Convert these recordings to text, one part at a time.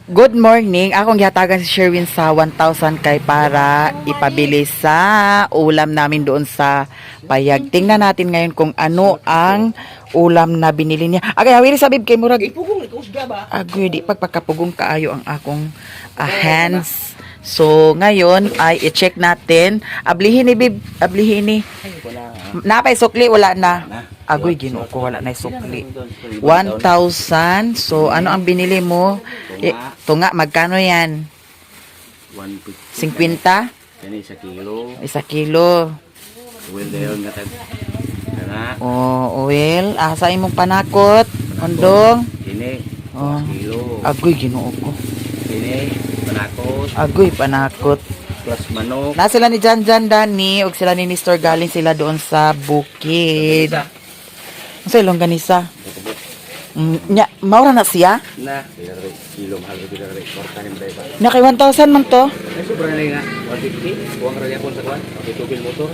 Good morning. Akong gihatagan si Sherwin sa 1,000 kay para ipabili sa ulam namin doon sa payag. Tingnan natin ngayon kung ano ang ulam na binili niya. Agay, hawiri sa bib kay murag. Ipugong ikaw ba? Agoy, di pagpagkapugong kaayo ang akong hands. So, ngayon ay i-check natin. Ablihin ni bib, ablihin ni. Napay sukli, wala na. Agoy, Ginoo ko, wala na yung sukli. 1,000. So, ano ang binili mo? Eh, tunga, magkano yan? 150. 50? Kani sa kilo. Isa kilo. Well, dayon nga tag. Kana. Oh, well, asa imong panakot? Undong. Kini. Oh. Kilo. Agoy, Ginoo ko. Kini panakot Agoy, panakot. plus manok. Na sila ni Jan Jan Dani ug sila ni Nestor, galing sila doon sa bukid. Unsa ilongganisa? Nya, maura na siya? Na. Kilo mahal ra ra kwarta ni ba. Na kay 1,000 man to. Ay sobra na nga 150. Kuwang ra gyapon sa kuan. Gitubil motor.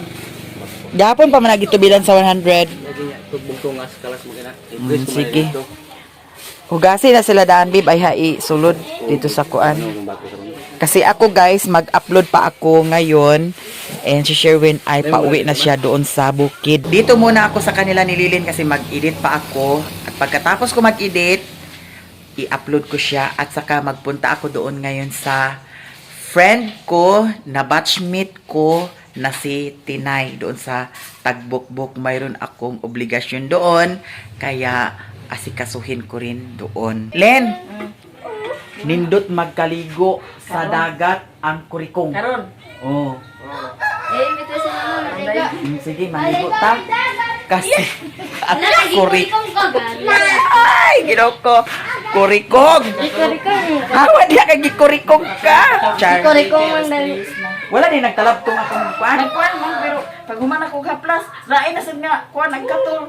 Gapon pa man nagitubilan sa 100. Lagi niya tugbong tungas kalas mo kina. Sige. Hugasi na sila daan bib ay hai sulod dito sa kuan. Ano bago sa kuan? Kasi ako guys, mag-upload pa ako ngayon. And si Sherwin ay pauwi na siya doon sa bukid. Dito muna ako sa kanila nililin kasi mag-edit pa ako. At pagkatapos ko mag-edit, i-upload ko siya at saka magpunta ako doon ngayon sa friend ko na batchmate ko na si Tinay doon sa Tagbukbok. Mayroon akong obligasyon doon kaya asikasuhin ko rin doon. Len, nindot magkaligo sa dagat ang kurikong. Karon. Oh. Eh, ito sa mga maligo. Sige, maligo ta. Kasi at Wala, kurik. kurikong ko. Ay, ginoo ko. Kurikong. Kurikong. Hawa diya kay gikurikong ka. Char. Kurikong man dali. Wala din nagtalab tong akong kuan. Nagkuan man pero pag human ako haplas, lain na sad nga kuan nagkatol.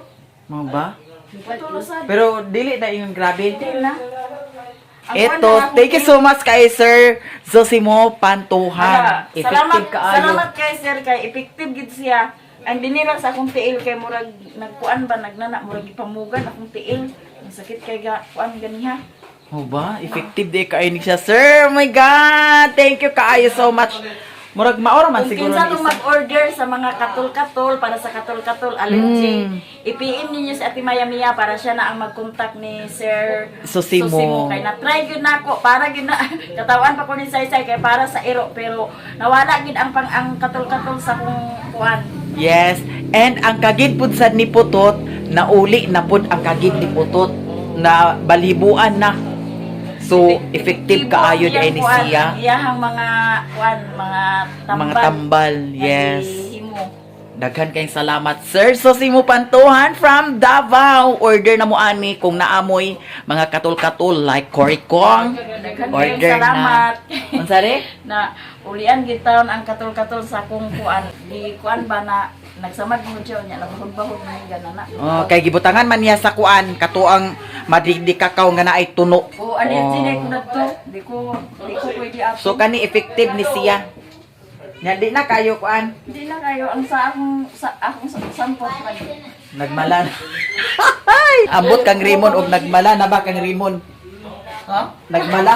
Mo ba? Katol sad. Pero dili na ingon grabe. Di na. Ang kuwan Ito, na akong thank you so much kay Sir Zosimo Pantuhan. Ala, salamat, Effective kaayo. salamat kay sir kay effective gid siya. Ang dinira sa akong tiil kay murag nagkuan ba nagnana murag gipamugan akong tiil. Ang sakit kay ga kuan ganiha. Oh ba? Effective di kaayo ni siya, sir. Oh my God! Thank you kaayo so much. Murag maora man Kung siguro kinsa ni tong isa. mag-order sa mga katol-katol para sa katol-katol allergy, i-PM ninyo si Ate Maya Mia para siya na ang mag-contact ni Sir Sosimo. Kay na-try gyud nako para gyud na katawan pa ko ni Saysay kay para sa iro pero nawala gyud ang pang ang katol-katol sa kong kuan. Yes. And ang kagid pud sad ni Putot, nauli na pud ang kagid ni Putot na balibuan na. So, effective kaayo ang di ni kuan, siya. ang Iyahang mga kuan, mga tambal. Mga tambal, yes. Nga gihimo. Daghan kayong salamat, Sir Sosimo Pantuhan from Davao. Order na mo ani kung naamoy mga katol-katol like Korikong. Daghan kayong Order na. salamat. Unsa re? Na ulian gid taon ang katol-katol sa akong kuan. Di kuan ba na nagsamad mo siya nya nabahod-bahod ni ganana. Oh, kay gibutangan man niya sa kuan katuang madidi kakaw nga naay tuno. O allergy Oh. na ko nadto. Di ko pwede ato. So kani effective ni siya. Nya di na kayo kuan. Di na kayo ang sa akong sampot man. Nagmala na. Ambot kang Raymond og nagmala na ba kang Raymond? Ha? Nagmala.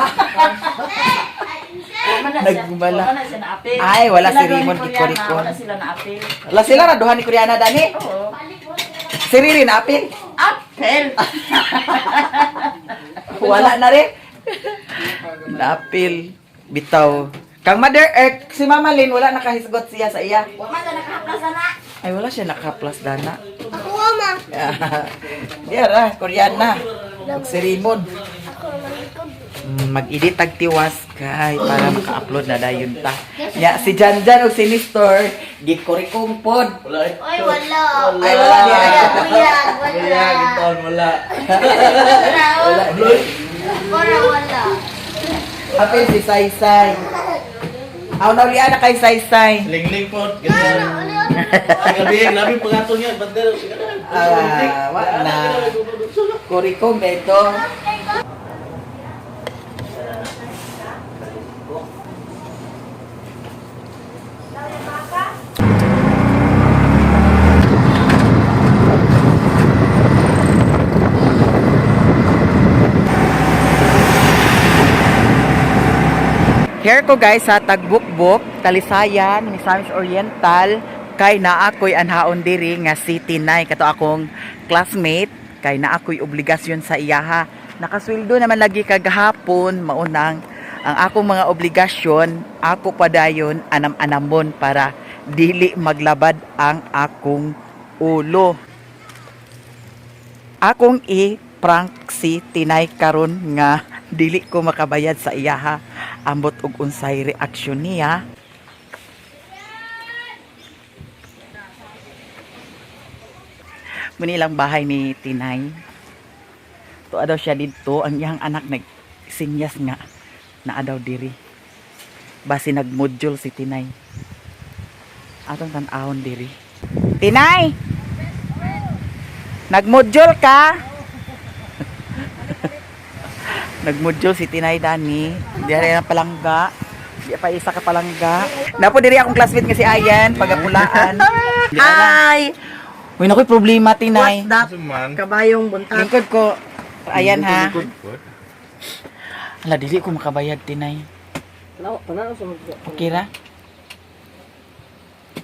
Wa man na siya. Nagmala. Wa man na siya naapil. Ay, wala Sila si doon ni Raymond Koreana, gikurikon. Wala sila naapil. Wala sila na duha ni Koreana dani. Oo. Si Riri na apil. Apel. Wala na rin. Naapil. Bitaw. Kang Mother Earth, si Mama Lynn, wala nakahisgot siya sa iya. Wa man na nakahaplas na. Ay, wala siya nakaplas dana. Ako ma. Diara, Koreana. Ug si Raymond. Ako naman likod. Mag-edit tag tiwas kay para maka-upload na dayon ta. Nya si Janjan ug si Nestor gikurikong pod. Wala. Oy, wala. Ay wala di ay. Wala, wala. Wala, wala. Wala di. Para wala. Apil si Saysay. Aw naulian na kay Saysay. Lingling po. Ganyan. Ang gabi, labi pangatong yan. Bandero. Ah, wa na. Kurikong na ito. Here ko guys sa Tagbukbuk, Talisayan, Misamis Oriental, kay naa ako'y anhaon diri nga si Tinay kato akong classmate kay naa ako'y obligasyon sa iyaha. Nakasweldo naman lagi kagahapon maunang ang akong mga obligasyon ako padayon anam-anamon para dili maglabad ang akong ulo. Akong i-prank si Tinay karon nga dili ko makabayad sa iyaha. Ambot og unsay reaksyon niya. Muni lang bahay ni Tinay. Tuwa daw siya didto ang iyang anak nagsinyas nga naa daw diri. Basi nagmodule si Tinay. Atong tan-awon diri. Tinay! Nagmodule ka? Nagmodule si Tinay Dani. Diri na palangga. Di pa isa ka palangga. Napo diri akong classmate nga si Ayan, pagapulaan. Hi! Uy, nakoy problema Tinay. What's that? Kabayong buntag. Lingkod ko. Ayan ha. Ala, dili ko makabayad Tinay. Okay ra?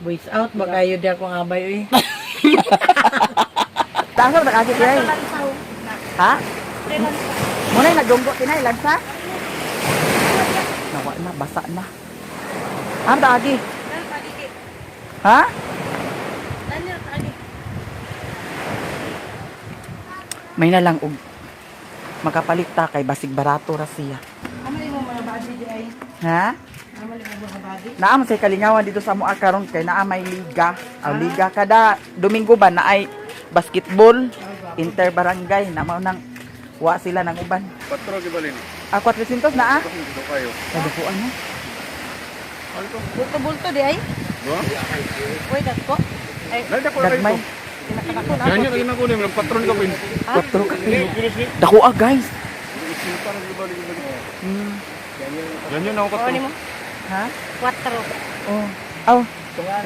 Voice out ba kayo di akong abay uy. Taas na kasi Tinay. Ha? Muna yung nagdunggo Tinay, lansa? Nawa na, basa na. Ang taagi? Ha? May na lang og makapalit ta kay basig barato ra siya. Ha? Naa man say kalingawan dito sa mua karon kay naa may liga. Ang liga kada Domingo ba naay basketball interbarangay na mao nang wa sila nang uban. Patro gibalin. Ah, 400 na ah. Dito kayo. Kadukuan na. Bulto-bulto di ay. Ba? Uy, dagko. Dahil ako Dagmay. Ganyan lagi na kunin, patron ka pin. Patro ka pin. Dako ah, guys. Ganyan ako patro. Ha? Quatro. Oh. Aw,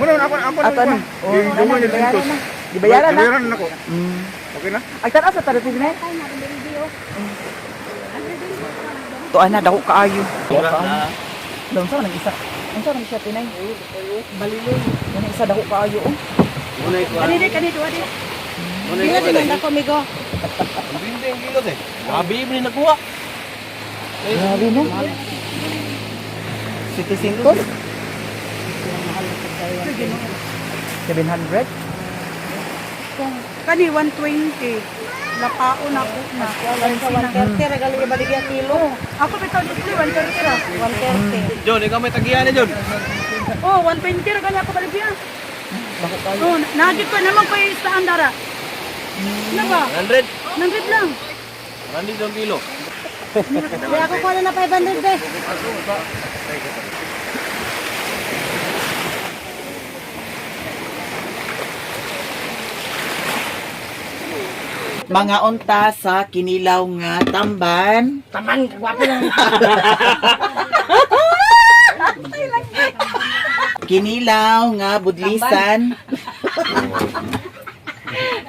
Muna ako ako ato ano? Oh, Di gibayaran na. Gibayaran na. Gibayaran na ako. Okay na? Ay, tanaw sa taro tignan. Tuan na, dako kaayo. Dako sa nang isa. Unsa man siya tinay? Baliloy. Kanang isa dako kaayo oh. Kanini kanini wadi. Pila din ang dako migo. Grabe mo nakuha. Grabe no. 700. 700. Kani 120. Lapaon ako na. 130 ra gali ibaligya kilo. Ako bitaw dito 130 ra. 130. John, ikaw may tagiyan na John. Oh, 120 ra gali ako baligya. Dako kaayo. Oh, nagit ko naman ko istaan dara. Na ba? 100. 100 lang. 100 ang kilo. Kaya ako kuha na 500 be. Mga unta sa kinilaw nga tamban. Taman, gwapo lang. Kinilaw nga budlisan.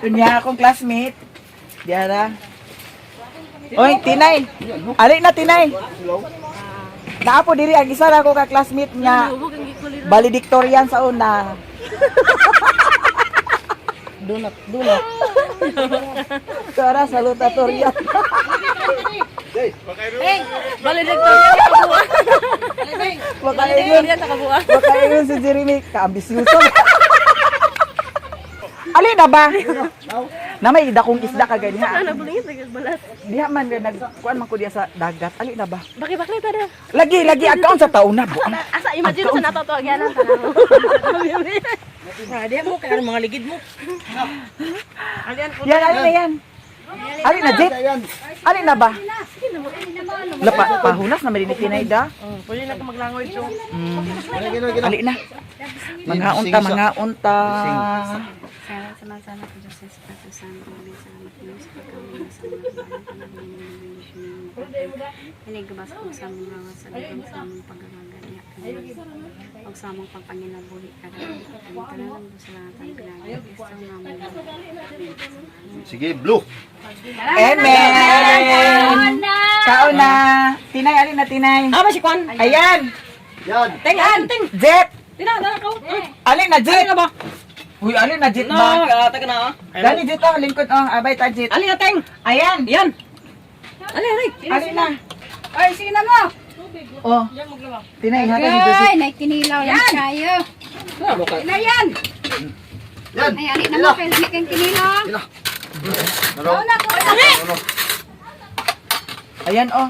Unya akong classmate. Diara. Oy, Tinay. Ali na Tinay. Naapo diri ang isa ra ko ka classmate nga valedictorian sa una. Dunat, dunat. Tara salutatorian. Valedictorian ka Makaingon. Makaingon si Jeremy, kaambisyoso. Ali na ba? Na may dakong isda ka ganiha. Diha man nag kuan man ko diha sa dagat. Ali na ba? Baki bakli tada. Lagi lagi agkaon sa taon na. Buang. Asa imagine sa nato to agyanan. Ah, di mo kaya mga ligid mo. Yan ali na yan. Ali na Jet. Ali na ba? Lapa pahunas na may tinay da. Pwede na ka maglangoy so. Ali na. Mga unta, mga unta. Salamat sa ko Diyos sa Espiritu Santo. Salamat mo sa pagkaon sa mga Pinigabas ko sa among lawas sa dagan sa among pagkakaganyak ug sa among pagpanginabuhi kada ang tanan sa lahat ang pinagi Kristo nga among Sige, blue. Amen. Na! Kaon na. Tinay, alin na tinay? Ah, ba si Kwan? Ayan. Yan. Ting, an, ting. Jet. Tina, dala ko. Alin na Jet? Alin na ba? Uy, alin na Jet No, ba? taga na. Ah. Dali dito, lingkod oh. Abay ta Jet. Alin na, ting. Ayan. Yan. Alin, alin. Alin na. Ay, sige na mo. Oh. Tinay, hatag dito Ay, naikinilaw lang kayo. Na yan. Yan. Ay, ali na mo kay lami kang kinilaw. Ano? Una ko na. Ayan oh.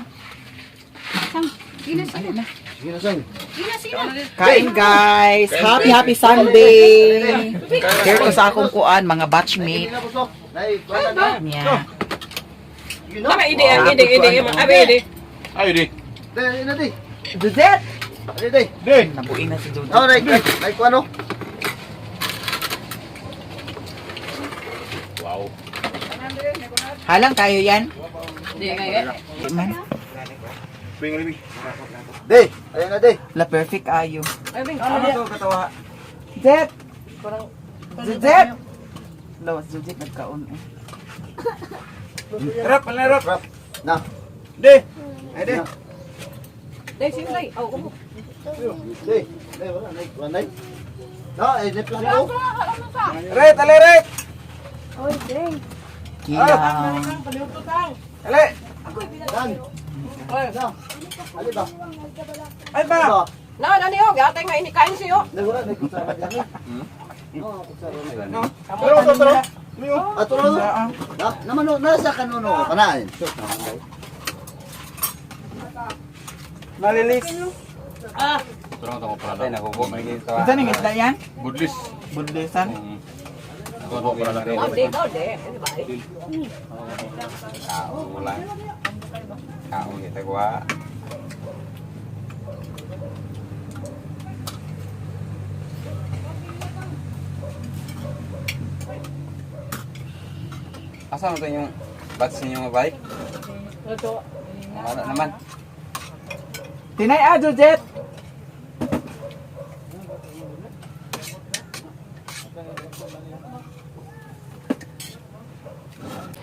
Sang, sino sino? Sige na, Sang. Sino sino? Kain guys. Happy happy Sunday. Share ko sa akong kuan mga batchmate. Sige na, busok. Nay, kuwan na. Niya. Sige na. Tama, ide, ide, ide, ide, ide. Ay, di. Day, na, day. Josette. Day, day. Di. Nabuin na si Josette. Oh, nay, nay, nay, kuwan, oh. Wow. Halang kayo yan. Di, ngay, Man, Bing, bing. Day, ayan na, day. la perfect ayo. Ay, bing. Ano to katawa? Jet. Josette. Lawas Josette nagkaon eh. Rap, alin rap. Rap. Na. Di. Ay, di. Day, sino, day? Oh, kumo. Day, day, wala, nay, kuwan, nay. Na, eh, nay, plato. Ret, alin, ret. Kilaw. Ale. Yan. Na. Ali ba? Ay ba? Ba. Na, na niyo, gatay nga inikain siyo. Nay, wala, nay, kutsara dyan, eh. Oh, kutsara, nay. Taro, taro, taro. Miyo. Ah, turo, no? Na, naman, no, nasa kanuno, kanain. Sus, naman, day. Malilis. Unsa ning isda yan? Budlis. Budlisan. Oh, di, oh, di. Di ba? Asa na to yung batch ninyo nga bike? Ito. Wala naman. Tinay ah, Josette.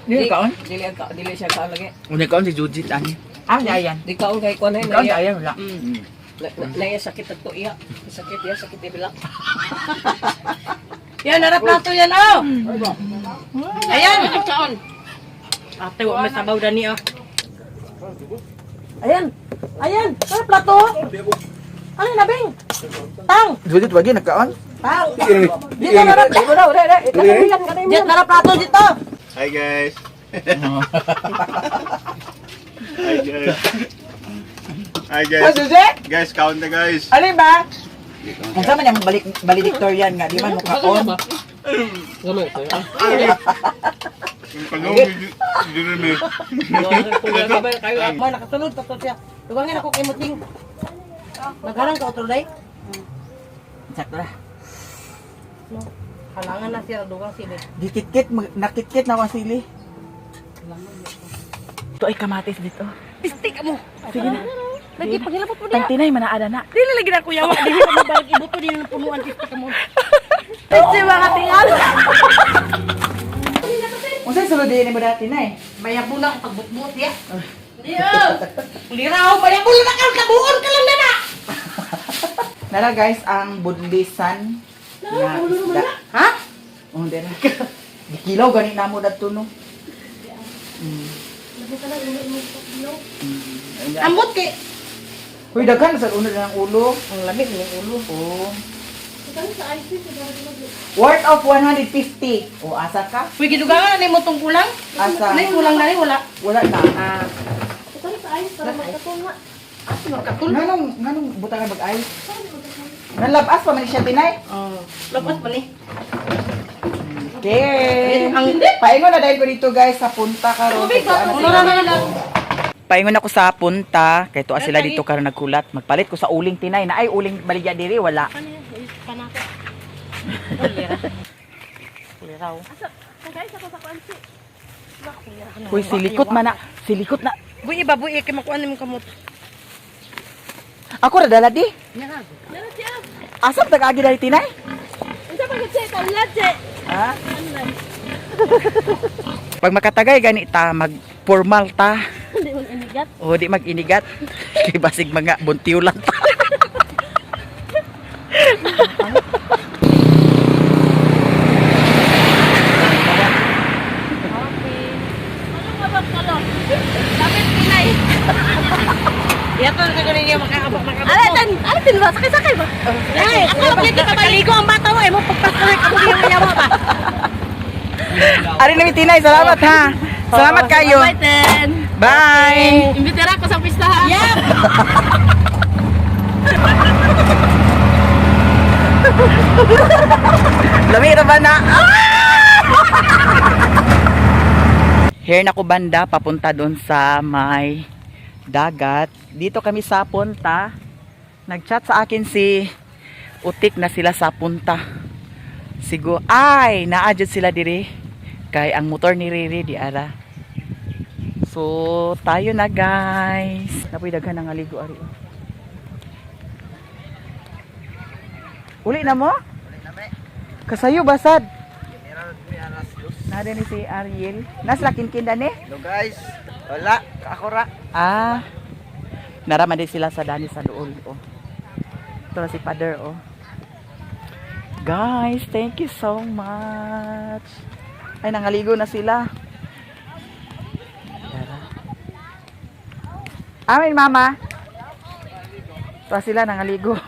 Dili kaon? Dili ang ka, dili siya kaon lagi. Una kaon si Jujit ani. Ah, ayan. Di kaon kay kuan ay Kaon ayan wala. Mm. Naya sakit ato iya. Sakit iya, sakit ibila. Yan, narap plato yan, oh. Ayan. Kaon. Ate, wa may sabaw dani, oh. Ayan. Ayan, narap plato. Ano na, Bing? Tang. Jujit wagi nagkaon? Tang. Dito narap. Dito narap plato dito. Hi guys. Hi guys. Hi Ah, guys. Jujit! Guys, count na guys. Alin ba? Unsa man yung balik valedictorian nga di man mukaon? Gamay ko. Yung panong, hindi rin eh. Kayo. Ma, nakasulod pa to siya. Dugangan ako kay Muting. Nagharang ka otro day. Sakto ra. Halangan na siya dugang sili. Gikitkit nakitkit na akong sili. Ito ay kamatis dito. Pistik mo. Sige na. Lagi paghilabot mo diya. Tangtinay manaada na. Dili lagi na kuya wa dili na mabalik ibuto dili na punuan pistik mo. Pistik mga tingal. Unsa sulod din mo dati nay? Mayabo lang pagbutbut ya. Diyo. Liraw mayabo lang ka kabuon ka lang na. Nara guys ang budlisan nga isda. Ha? Oh, dira. Gikilaw gani namo dadto no. Ambot kay Huy daghan sa uno ng ulo. ang lamig ng ulo. Oh. Worth of 150. O asa ka? Uy, gidugangan na nimo tong kulang. Asa? Nay kulang na ni wala. Wala na. Ah, Nganong nganong butangan mag-ice? Nalabas pa man siya tinay. Oh, labas pa ni. Okay. Paingon na dahil ko dito guys sa punta karon. Ulo na na lang. Paingon ako sa punta kay tuwa sila dito karon nagkulat. Magpalit ko sa uling tinay na ay uling baligya diri wala. Liraw. Uy silikot man na, silikot na. Buy iba buy kay makuan nimo kamot. Ako ra dala di. Asam tagagi dali tinay? Unsa pa gud siya tawlad siya? Ha? Pag makatagay gani ta, mag formal ta. Mag-inigat. O, di mag-inigat. Kay basig mga buntiw lang ta. Alatan, alatan ba? Sakay-sakay ba? Ay, ako lang kita maligo ang bata mo. Eh, mo pagpasakay ka mo yung yawa ba? Ari na Tinay, salamat ha. Salamat kayo. Bye, Ten. Bye. Imbitera ko sa pista ha. Yeah. Lami ra ba na? Ah! Here na ko banda papunta doon sa may dagat. Dito kami sa punta. Nagchat sa akin si Utik na sila sa punta. Sigo ay naa jud sila diri kay ang motor ni Riri di ara. So tayo na guys. Napoy daghan ang aligo ari. oh. Uli na mo? Kasayo basad. Nada ni si Ariel. Nas lakin kinda ni? Hello guys. Wala, ako ra. Ah. Naraman din sila sa dani sa dool oh. Ito na si Father oh. Guys, thank you so much. Ay, nangaligo na sila. Tara. Amin, mama. Ito sila nangaligo.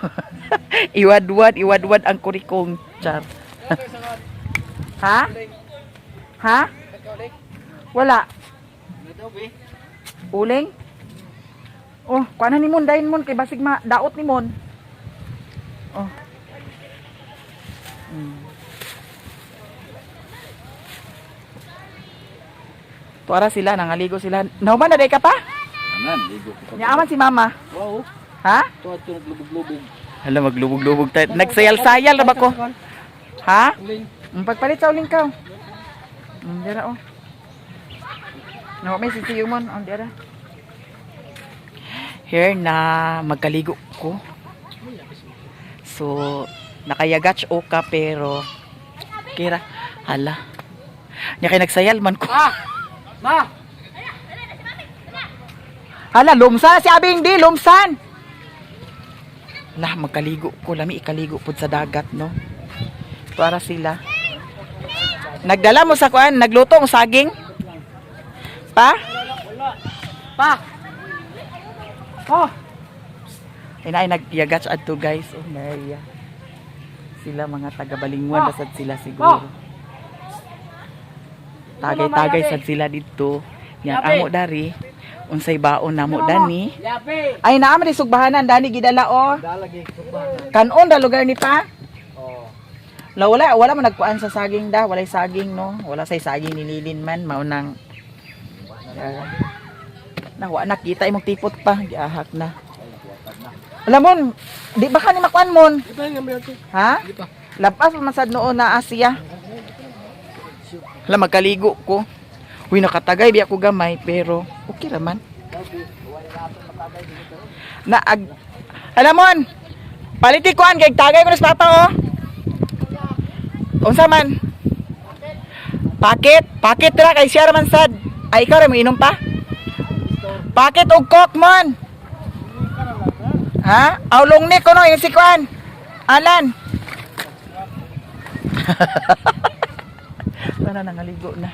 Iwadwad, iwadwad ang kurikong. Char. Ha? Ha? Wala. Uling? Oh, kuha na ni Mon, dahin Mon, kay basig ma daot ni Mon. Oh. Tuara sila, nangaligo sila. Nauman na day ka pa? Anan, ligo ko. Nyaaman si mama. Wow, Ha? tuwa ito naglubog-lubog. Hala, maglubog-lubog tayo. Nagsayal-sayal na ba ko? Ha? Pagpalit sa uling ka. Dira oh. Nawa may sisiyo mon. Oh, dira. Here na magkaligo ko. So, nakayagach o ka pero kira hala. Nya kay nagsayal man ko. Ma! Hala, lumsan si Abing di, lumsan. Lah, magkaligo ko. Lami, ikaligo po sa dagat, no? Para sila. Nagdala mo sa kuan, nagluto mo saging? Pa? Pa! Oh! Ay, na, ay, nagyagats adto guys. Oh, Maria. Sila mga taga-Balingwan, basad sila siguro. Tagay-tagay sad sila dito. Yang amo dari. Unsay baon namo dani. Yapi! Ay, naa man di sugbahanan dani gidala oh. Kanon da lugar ni pa? Oh. La wala wala man nagkuan sa saging da, walay saging no. Wala say saging nililin man mao nang na wa nakita imong tipot pa, giahak na. Alam mon, di ba ka ni makuan mon? Ha? Lapas pa man sad noon na Asia. Hala magkaligo ko. Uy, nakatagay biya ko gamay pero okay ra man. Na ag Alam mon, paliti kuan kay tagay ko na sa papa oh. Unsa man? Paket, paket ra kay siya ra man sad. Ay ikaw ra mo inom pa? Paket og coke mon. Ha? Aw long neck ko no yung si kuan. Alan. Sana nangaligo na.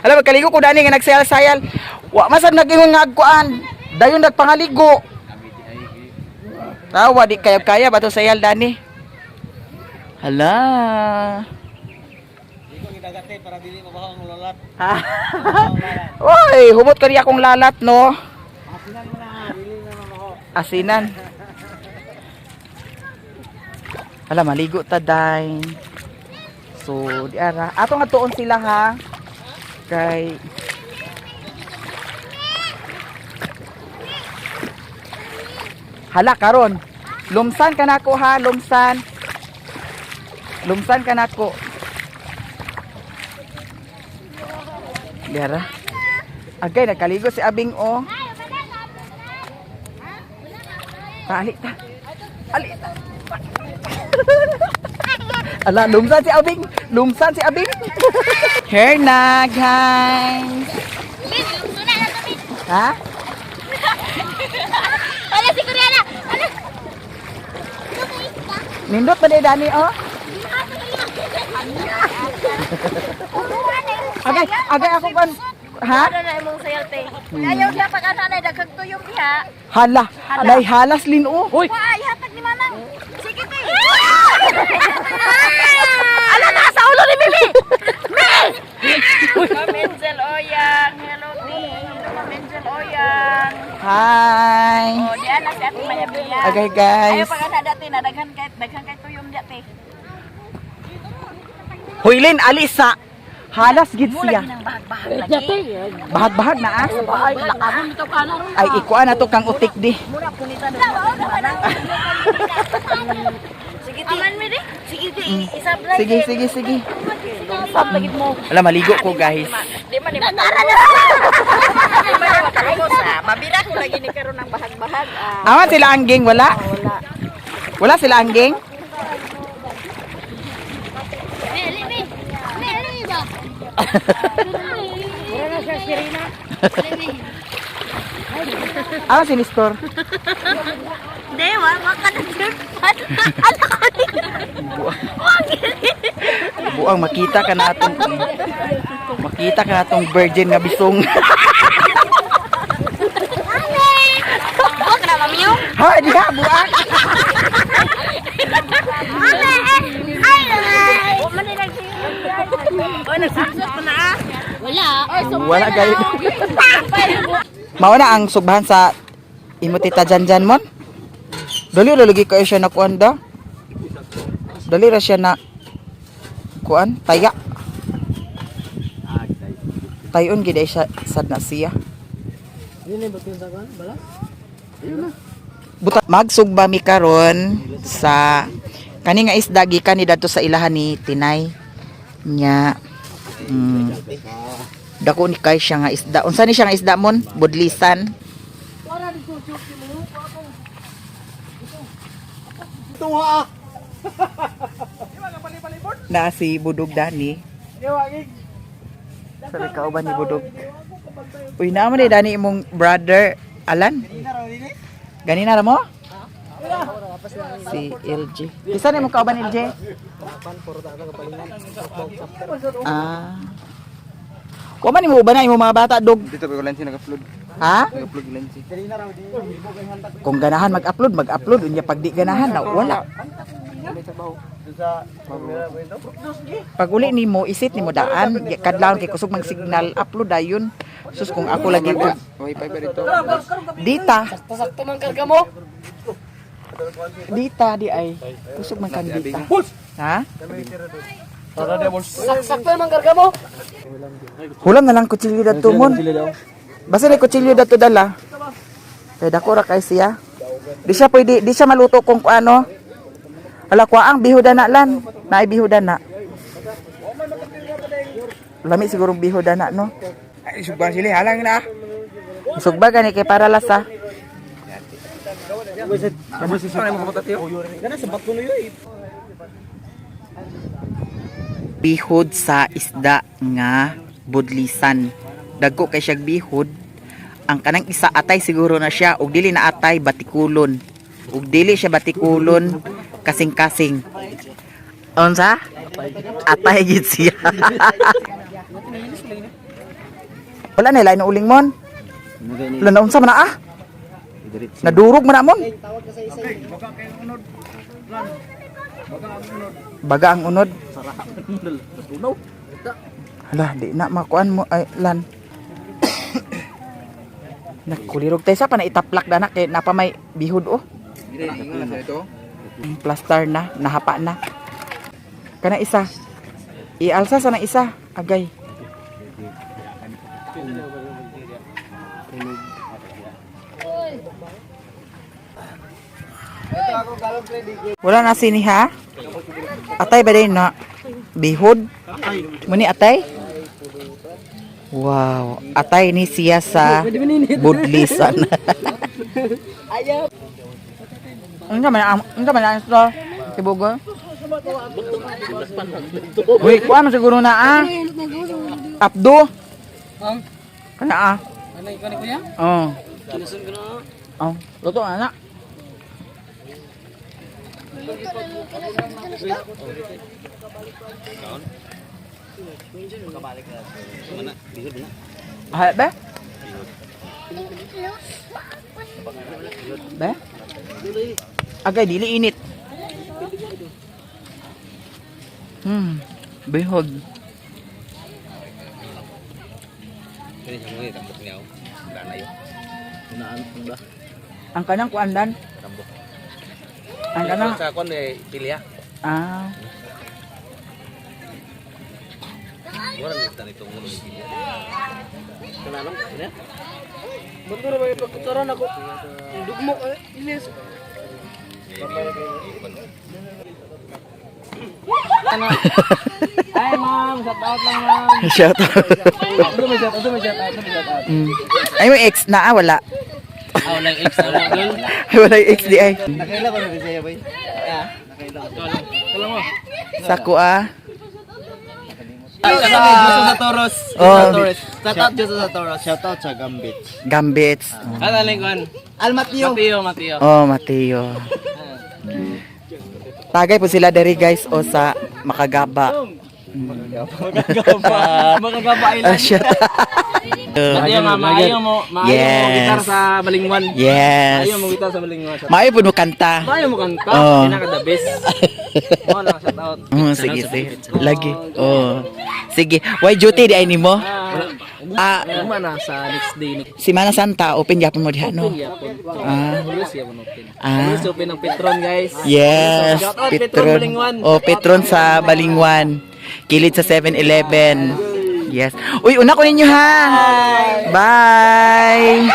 Alam magkaligo ko dani nga nagsayal-sayal. Wa man sad nag-ingon nga agkuan. Dayon nagpangaligo. Tawa di kaya-kaya ba to sayal dani? Hala. Ha? Oy, humot kani akong lalat no. Asinan. Hala, maligo ta day. So, di ara. Ato nga tuon sila ha. Kay Hala karon. Lumsan ka nako ha, lumsan. Lumsan ka nako. Diara. Agay nagkaligo si Abing oh. Ta, ali ta. Ali ta. Ala, lumsan si Abing. Lumsan si Abing. Here na, guys. Ha? Nindot pa dani oh. Agay, agay ako kan. Ha? Ano na imong sayalte? Ayaw siya pag ana na daghang tuyong diha. Hala, hala. Halas lin oh. Uy. Wa ihatag ni Manang. Sige te. Ala na sa ulo ni Mimi. Mi. Ma'am Angel Oyang, hello te. Hello Ma'am Angel Oyang. Hi. Oh, diha na si Ate Maya Bia. Agay guys. Ayaw pag ana dati na daghan kay tuyong diha te. Hoy Lin, alisa. Halas gid siya. Nang bahag-bahag lagi. Bahag-bahag na ah. Ay, ikuan na to kang utik di. Mura punita na. Sige ti. Aman mi di. Sige ti, isabla. Sige, sige, sige. Sab lagi mo. Wala, maligo ko guys. Di man ni Nara na. Di man ni makalungos ah. Mabira ko lagi ni karon ang bahag-bahag ah. Awan sila angging, wala? Wala sila angging? Awan si Nestor. Di wa wa ka na sirpan. Ala ko ni. Wa gini. Buang makita ka na atong makita ka na atong virgin nga bisong. Wa ka na mamiyo. Ha, diha buang. Ay. Wa man ni nag. Oy nagsamsot ko na ah. Wala. Wala gayud. Mao na ang sugbahan sa imo tita Janjan mon. Dali ra lagi kayo siya na kuan da. Dali ra siya na kuan taya. Tayon gid ay siya sad na siya. Buta magsugba mi karon sa kani nga isda gikan ni dadto sa ilahan ni Tinay nya. Dako ni kay siya nga isda. Unsa ni siya nga isda mon? Budlisan. Tuha! Na si Budog Dani. Sabi ka ba ni Budog? Uy, naman ni Dani imong brother Alan. Ganina ra mo? Si LG. Isa na imong kauban LG? Ah. Kuha man imo uban na imong mga bata dog. Dito pa ko lensi nag-upload. Ha? Nag-upload lensi. Kung ganahan mag-upload, mag-upload unya pag di ganahan na wala. Pag uli nimo isit nimo daan, kadlawon kay kusog mag signal, upload dayon. Sus kung ako lagi ka. Wifi pa dito. Dita. Sakto man karga mo. Dita di ay kusog man kang dita. Ha? Sakto man karga mo. Hulam na lang kutsilyo dadto mon. Basta na kutsilyo dadto dala. Kay dako ra kay siya. Di siya pwede, di siya maluto kung ano. Ala kwa ang bihuda na lan. Naay bihuda na. Lami siguro bihuda na no. Ay, sugba sila halang na. Sugba gani kay para lasa. Bihod sa isda nga budlisan. Dagko kay siyag bihod. Ang kanang isa atay siguro na siya ug dili na atay batikulon. Ug dili siya batikulon kasing-kasing. Unsa? Atay gid siya. Wala na lain uling mon. Wala na unsa man na ah? Nadurog man na mon. Baga ang unod. Hala, di na makuan mo ay lan. Nakulirog tayo sa pa na itaplak na kay napa may bihod oh. Dili ingon na sa ito. Plaster na, nahapa na. Kana isa. Ialsa sana isa, agay. Wala na sini ha? Atay ba din na? Bihod? Muni atay? Wow, atay ni siya sa budlisan. Ano man ang ano man ang ito? Tibugo. Uy, kuha man siguro na ah. Abdo. Kana ah. Ano ikaw ni kuya? Oh. Kinasun ko na. Oh, luto na na. Ha, ba? Ba? Agay, dili init. Bihog. Kini siya mo tambok niya. Oh. Wala na yun. Ang kanang kuandan. Tambok. Ang kanang Sa kon eh pilya. ah. Wala nito nito mo ni pilya. Kanalong niya. Bato ra ba pagkutaran ako. Dugmo ilis. Ay ma'am, shout out lang ma'am. Shout out. Ano may shout out, may shout out, may shout out. Ay, may ex na ah, wala. Ah, wala ex, wala girl. Ay, wala yung ex di ay. Nakaila ba na Bisaya boy? Wala mo. Sako ah. Shout out Joso sa Toros. Oh. Shout out Joso sa Toros. Shout out sa Gambit. Gambits. Ano lang kuan? Al Mateo. Mateo, Mateo. Oh, Mateo. Tagay po sila diri guys o sa Makagaba. Makagaba Ah, Island. shit. Mateo, ma, maayo mo, maayo mo Yes. gitar sa Balingwan. Yes. Maayo mo gitar sa Balingwan. Shout out. Maayo pud mo kanta. Maayo mo kanta. Oh. Pinaka the best. Mo lang shout out. Oh, sige, sige. Lagi. Oh. Sige. Why duty di ay nimo? Ah, Uma na sa next day ni Simana Santa open gyapon mo diha no. Yapon. Ah. Always yapon open. Ah. Always open ang Petron, guys. Yes, Shout out Petron Petron. Balingwan. Oh, Petron sa Balingwan. Kilid sa 7-Eleven. Yes. Uy, una ko ninyo ha. Bye.